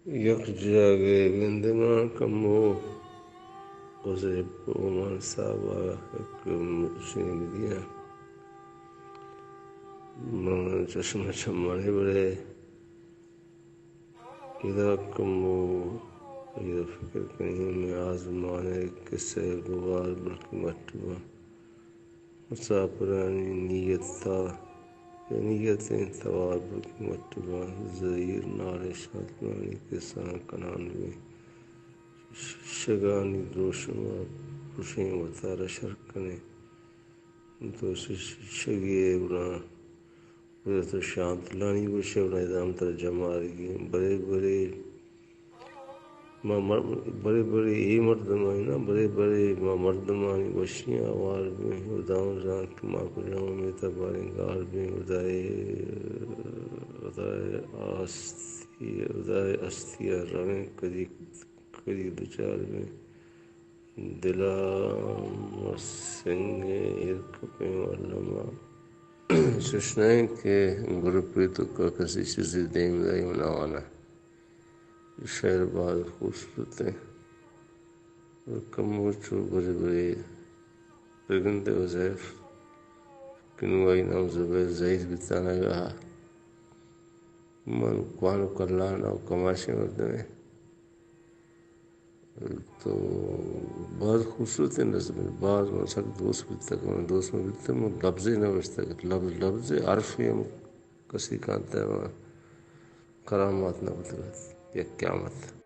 یک جاگہے گندے من کمو، حذیف ءُ عمان صاحب ءَ یک شنگ دیاں۔ من چشمہ چمانی بڑے ادا کمو، ادا فکر کنیں، ہمے آزمان ءِ قصہ ءِ گوار بلکیں مٹ باں۔ مساپرانی نیت ءَ، نیتیں توار بلکیں مٹ باں۔ زہیر نالیں شاتمانی قصہ کنان بیں۔ شگانی دروشم ءَ پرشیں وتارا شر کنیں۔ تو شگی ءَ گڑا، گڑا تو شانتلانی گوشے گڑا ادا ہم ترا جمارگی۔ برے برے ما مر-، برے برے اے مردمانی نا، برے برے ما مردمانی وشیاں ہوار بیں۔ ہداوند زانت کہ ما کجام امیت ءَ باریں گار بیں۔ ہدائے، ہدائے ہستی، ہدائے ہستی ءَ رویں، کدی، کدی دچار بیں۔ دل ءَ مہ سنگیں ایر کپیں واللہ ما۔ چش نہ انت کہ گروپے توکا کسی چیزے دیم دائی من آوانا۔ شعر باز خوبصورت انت۔ کمو چو برے برے بگندے حذیف، کہ نوں آئی نام زبیر زہیر بیتانگا۔ من کوان ءُ کلان ءُ کماشیں مردمے۔ تو باز خوبصورتیں نظمے، باز من سک دوست بیتگ، من دوست مہ بیتگ، من لبزے نہ گوشتگ، لبز، لبزے حرفے ہم کسی کانت ءَ من کرامات نہ بوتگ ات، یک قیامت۔